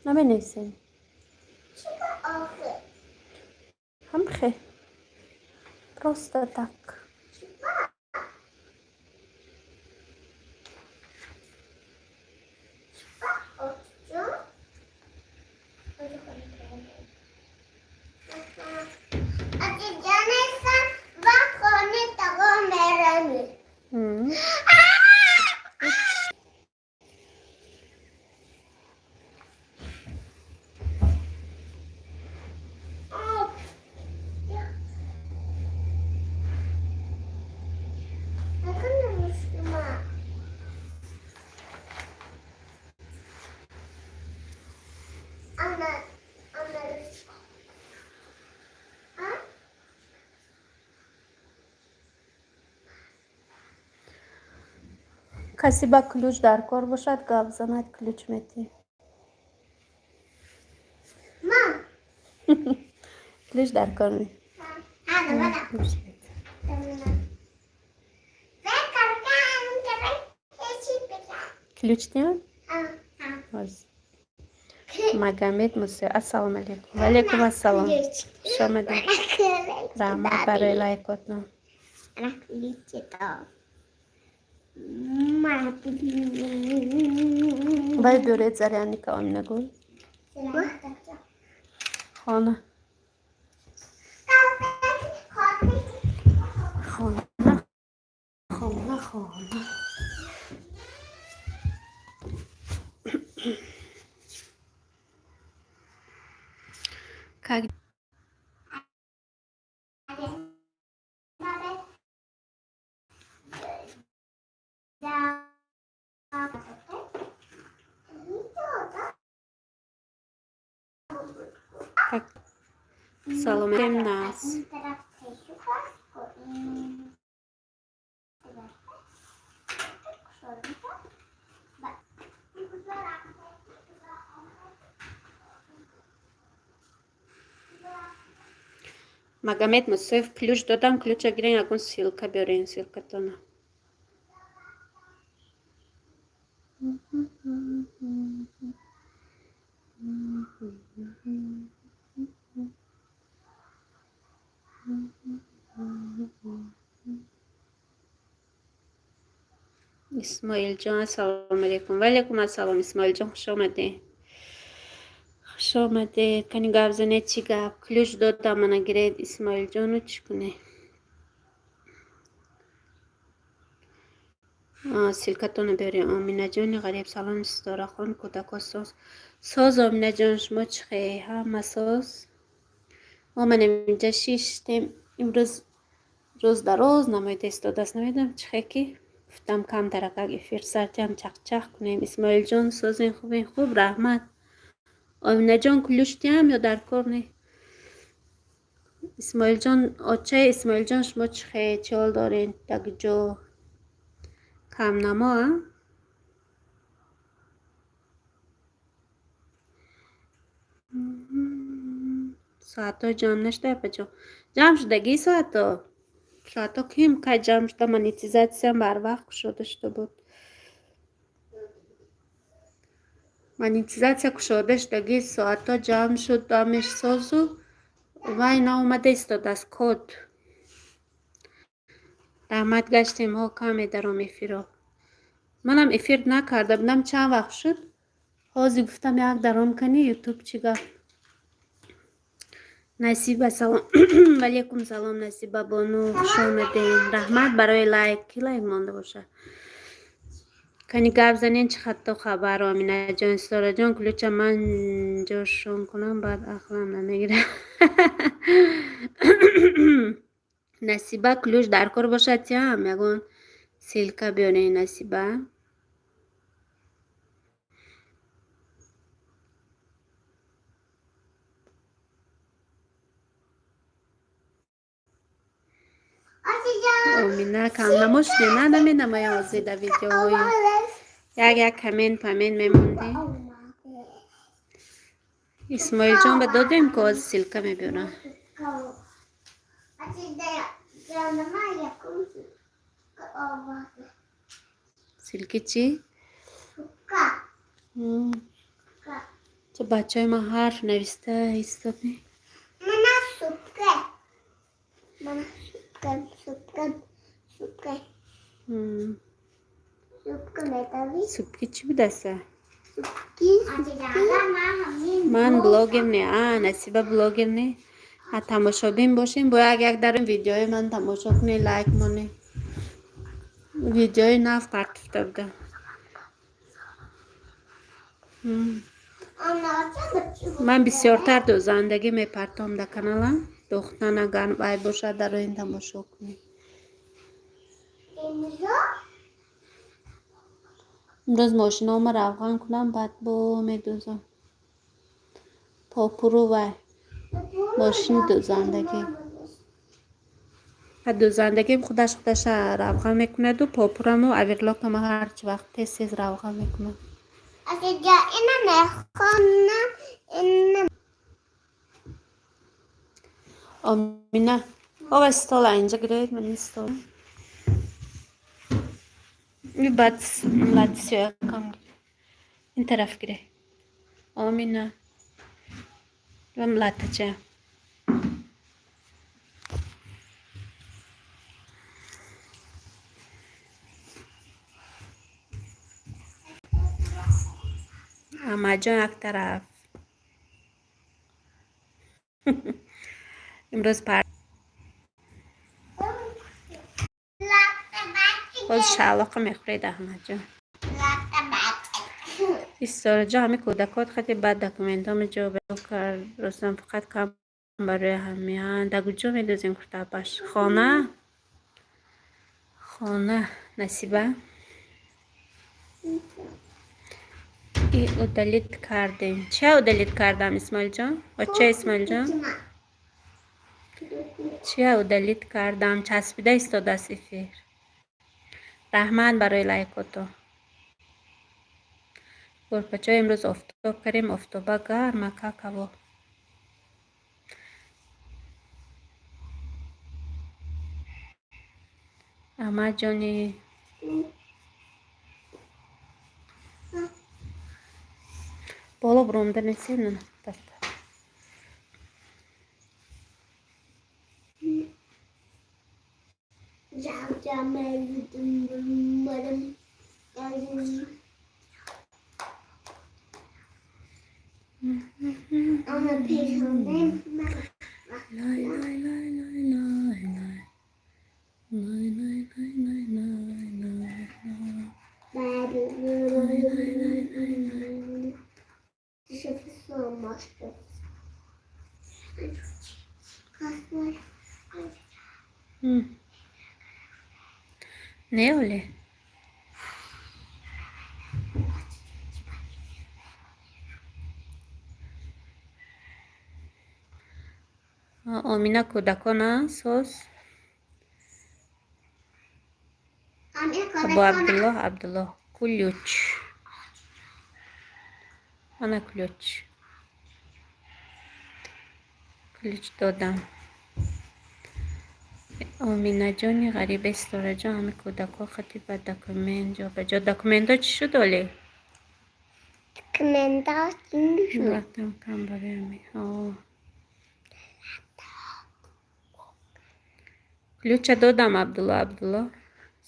Наменависем. Ҳамхе. Просто так. Касе ба ключ дар кор бошад, гап занад, ключ метиҳ. Ключ дар кор не. Ключ метиҳ. Ключ диҳам? Магомед Мусоев, ассалому алайкум. Ва алайкум ассалом. Хуш омадед. Раҳмат барои лайкотон. Вай биёред заряника, Оминагул. Хона. Хона, хона, хона. Как так, саломатем нас. Магомед Мусоев, ключ додам, ключа гирен, ягон ссылка биёрен, ссылкатона. Исмоилҷон, ассалому алайкум. Ва алайкум ассалом, Исмоилҷон, хуш омадед. Хуш омадед. Кани гап занед, чӣ гап? Ключ додам, мана гиред, Исмоилҷону чӣ кунед? Ссылкатонро биёред. Оминаҷони ғариб, салом, Ситорахон, кӯдако соз. Соз, Оминаҷон, шумо чӣ хел? Ҳама соз? Мо манем инҷа шиштем. Имрӯз рӯз дароз намоида истодааст. Намедонам чӣ хел ки гуфтам камтаракак эфир сартиам чахчах кунем. Исмоилҷон, созен, хубен? Хуб, раҳмат. Оминаҷон, ключ диҳам ё дар кор не? Исмоилҷон, очаи Исмоилҷон, шумо чӣ хел? Чӣ ҳол доред? Так ҷо камнамо, а? Соатҳо ҷамъ нашуда, апаҷон? Ҷамъ шудагӣ соатҳо? Соатҳо ким кай ҷамъ шуда, монетизатсиям барвақт кушода шуда буд. Монетизатсия кушода шудагӣ, соатҳо ҷамъ шуд, ҳамеш созу вай наомада истодааст код. Раҳмат, гаштем ҳо, кам медаром эфирро. Манам эфир накарда будам, чанд вақт шуд. Ҳозир гуфтам як даром кани ютуб чӣ гап. Насиба, салом. Валейкум салом, Насиба бону, хуш омадед. Раҳмат барои лайк. Ки лайк монда бошад? Кани гап занен, чӣ хатто хабар, Оминаҷон, Ситораҷон, ключа ман ҷошон кунам, баъд ақлам намегирад. Насиба, ключ дар кор бошад, тиҳам ягон ссылка биёред, Насиба. Омина, камнамо шудем, на наменамоям ҳозир дар видеоҳои. Як як коммент памент мемондем. Исмоилҷон ба додем ку ҳозир ссылка мебиёрам. Ссылки чӣ? Чо бачаҳои ман ҳарф нависта истоди. Мана супка. Мана супка, супка, супка. Супка метави. Супки чӣ будаса? Супки, супки. Ман блогер не, а Насиба блогер не. А тамошобин бошем, бо як як дарем видеои ман тамошо кунед, лайк монед. Видеои нав партофта буда. Ман бисёртар дӯзандагӣ мепартом дар каналам. Духтан агар вай бошад, дар ин тамошо кунед. Имрӯз мошинома равған кунам, баъд бо медӯзам. Попуру вай мошини дӯзандагӣ. Дӯзандагим худаш худаша равған мекунаду попураму оверлокама ҳарчи вақт тез тез равған мекунам. Ина мехонам, ина. Омина, ова стола инҷа гиред, ман ин стол. Баъд латисиёякам ин тараф гире. Омина. Вам латача. Аҳмадҷон як тараф. Имрӯз боз шалоқа мехӯред, Аҳмадҷон. Истораҷо ҳами кӯдакот хати баъд документҳомо ҷобаҷо кард. Ростам фақат кам барои ҳамиан. Дар куҷо медӯзем куртапаш? Хона? Хона, Насиба? И удалить кардем. Чия удалить кардам, Исмоилҷон? Оча Исмоилҷон? Чия удалить кардам? Часпида истодааст эфир. Раҳмат барои лайкото. Гурбачаҳо, имрӯз офтоб кардем, офтоба гармака ҳаво. Аҳмадҷони боло буромда несем даста. Лай лай лай лай лай лай. Лай лай лай лай лай лай лай. Лай лай лай лай лай. Не оле? Омина, кӯдакона соз? Абу Абдуллоҳ, Абдуллоҳ, ключ. Ана ключ. Ключ додам. Оминаҷони ғарибе, Ситораҷон, ҳами кӯдакҳо хати ба документ ҷобаҷо. Документҳо чӣ шуд оле? Документҳо чӣ шуд? Вақтам кам барои ҳами. Ключа додам, Абдулло, Абдулло.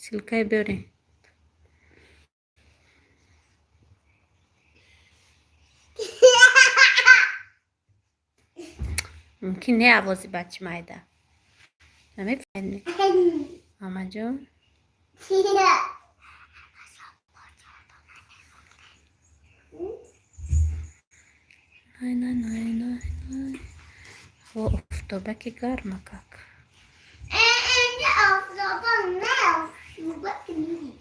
Ссылкаи биёред. Мумкин не овози бачи майда. Намефаҳмӣ? Аҳмадҷон? Най най най най най. Ҳаво офтобаки гарма как. Офтоба не, офтоба не.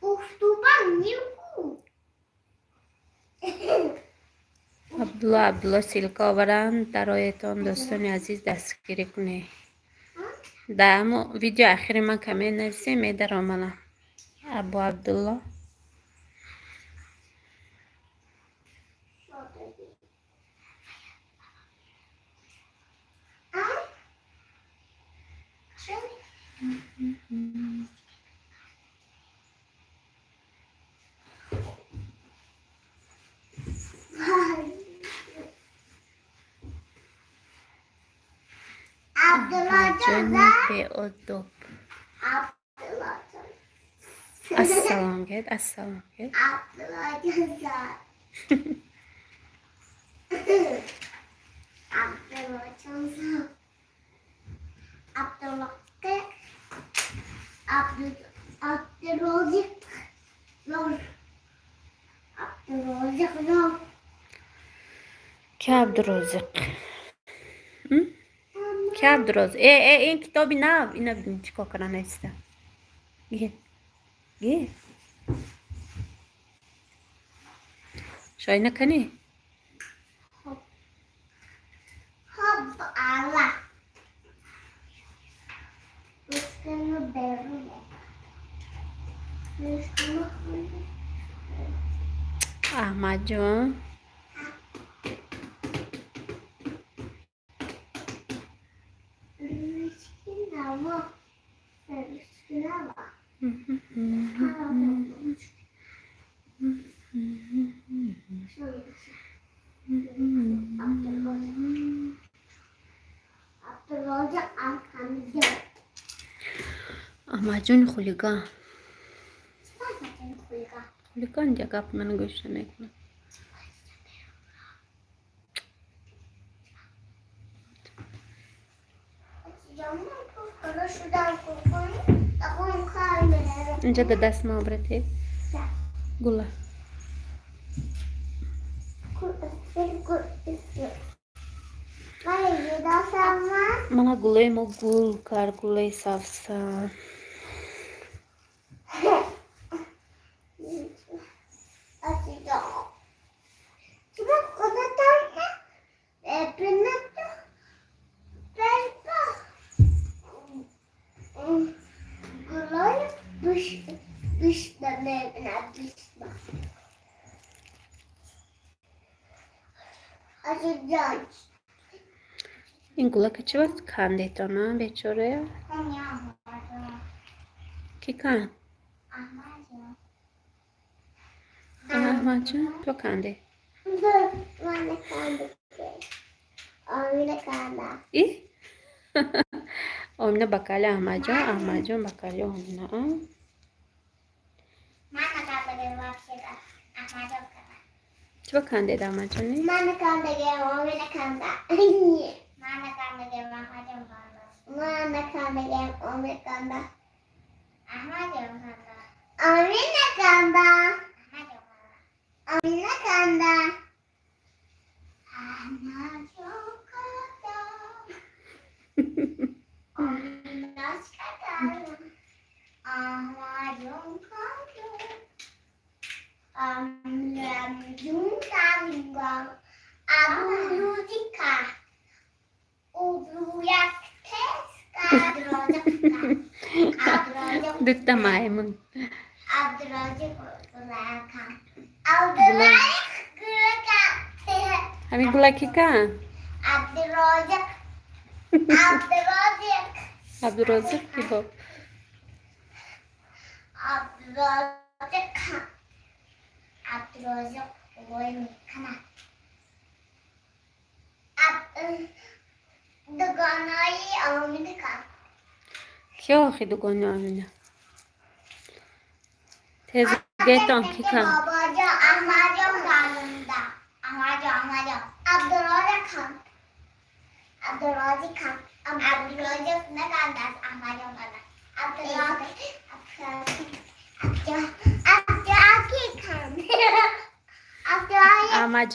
Офтоба не. Абдулло, Абдулло, ссылка оваранд дароятон, дӯстони азиз, дастгирӣ кунед. Дар ҳамо видео ахири ман коммент нависем, медаромадам. Абу Абдулло. Аҳмадҷони беодоб. Абдуллоҷон. Ассалом гет, ассалом гет. Абдуллоҷон. Абдуллоҷон. Абдуллоҳ. Абдурозиқ. Абдурозиқ. Ки Абдурозиқ? Ки Абдурозиқ? Э, э, ин китоби нав, ина бибин, чӣ кор карда нависта. Гир. Гир. Шой накунӣ? Хоб ала. Ручками беру. Ручками. Аҳмадҷон. Ручки наво. Ручки наво. Ручки. Абдурозиқ. Абдурозиқ Алҳамза. Аҳмадҷони хулиган. Чӣ хулиган? Хулиган я гап мана гӯш намекунад. Инҷа да даст ма обрате. Гула. Мана гулои мо гул кард, гулои савсан. Ин гулака чӣ вақт кандетона, бечора? Ки канд? Аҳмадҷон, ту канде? И? Омина ба кали Аҳмадҷон, Аҳмадҷон ба кали Омина. А? Чӣ ба кандед, Аҳмадҷони? Ман кандагем, Омина канда. Ман кандагем, Аҳмадҷон канда. Ман кандагем, Омина канда. Аҳмадҷон канда. Омина канда. Омина канда. Аҳмадҷон канда. Омина канда. Аҳмадҷон канда. Амлямюнганга. Абулузика. Обуяктеска. Абдурозиқ. Дутта маймун. Абдурозиқ гулака. Абдурозиқ гулака. Ҳамин гулаки кан? Абдурозиқ. Абдурозиқ. Абдурозиқ ки бо? Абдурозиқ. Абдурозиқ ой мекунад. Дугонаи Омина. Ки охи дугони Омина? Тез гетон, ки кан? Бобоҷон, Аҳмадҷон канда. Аҳмадҷон, Аҳмадҷон. Абдурозиқ канд. Абдурозиқ канд. Абдурозиқ накандааст, Аҳмадҷон кандааст. Абдурозиқ. Абдурозиқ.